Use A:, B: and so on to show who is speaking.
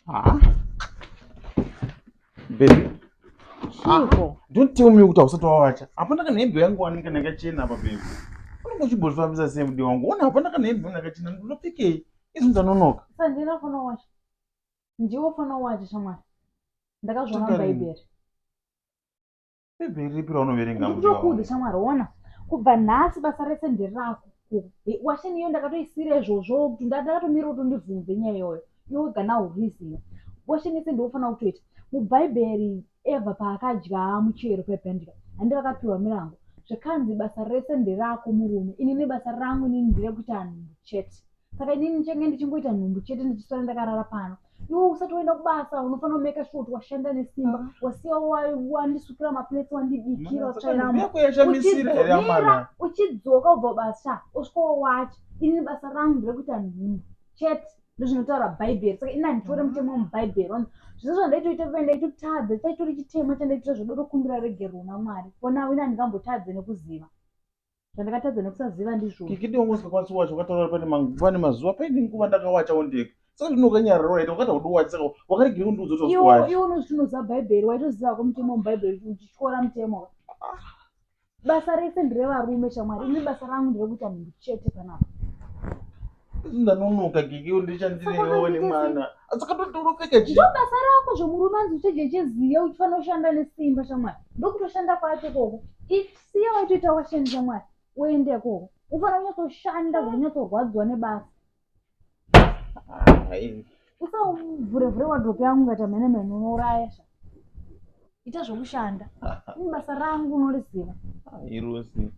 A: Ah. Baby.
B: Chiiko?
A: Don't tell me kuti hausati wawacha. Hapana kana hembe yangu wanika yakachena apa baby. Unenge uchimbozvifambisa sei mudiwa wangu? Ona hapana kana hembe yangu yakachena. Ndinopfekei? Izvi ndanonoka.
B: Saka ndini unofanira kuwacha. Ndiwe unofanira kuwacha shamwari. Ndakazviona
A: Takarini.
B: muBhaibheri.
A: Bhaibheri ripi raunoverenga mudiwa
B: Ndikutokuudza
A: wangu?
B: shamwari ona. Kubva nhasi basa rese nderako. Washeni iyo ndakatoisira izvozvo kuti ndakatomira kuti undibvunze nyaya iyoyo. Iwe wega now reason. Washeni yese ndiwe unofanira kutoita. MuBhaibheri Eva paakadya muchero pependya handi vakapiwa mirango. Zvikanzi basa rese nderako murume. Inini basa rangu inini nderekuita nhumbu chete. Saka inini ndichange ndichingoita nhumbu chete ndichiswera ndakarara pano. Iwe usati waenda kubasa unofanira kumeka sure kuti washanda nesimba. Wasiya wandisukira maplates wandibikira watsvaira
A: Nhumbu yako yashamisira here amana?
B: Uchidzoka ubva kubasa usvika wawacha. Inini basa rangu nderekuita nhumbu chete. Ndozvinotaura Bhaibheri. Saka ini handitore mutemo wemuBhaibheri. Ona zvese zvandaitoita paya ndaitotadza chaitori chitema chandaitoita zvodotokumbira regerero naMwari. Ona ini handingambotadze nekuziva. Zvandakatadza nekusaziva ndizvozvo.
A: Kikidi wangu usingakwanisi kuwacha wakataura pane pane mazuva paine nguva ndakawachawo ndega. Saka zvino ukanyarara waita wakati haudi kuwacha saka wakaregera kundiudza kuti
B: Iwe
A: wakuwacha.
B: iwe unozvinoziva Bhaibheri waitoziva ko mutemo wemuBhaibheri uchityora mutemo. Basa rese nderevarume shamwari. Ini basa rangu nderekuita nhumbu chete panapa.
A: Ndanonoka Kiki undishandirewo nemwana. Saka totopfeka chii?
B: Ndo basa rako zvemurume anzi uchadya cheziya uchifanira kushanda nesimba shamwari. Ndokutoshanda kwacho ikoko. Siya waitoita washeni shamwari uende ikoko. Ufanira kunyatsoshanda zvekunyatsorwadziwa nebasa. Usavhure vhure wardrobe yangu ungaita mhene mhene unouraya sha. Ita zvekushanda. Ini basa rangu unoriziva.
A: Irosi.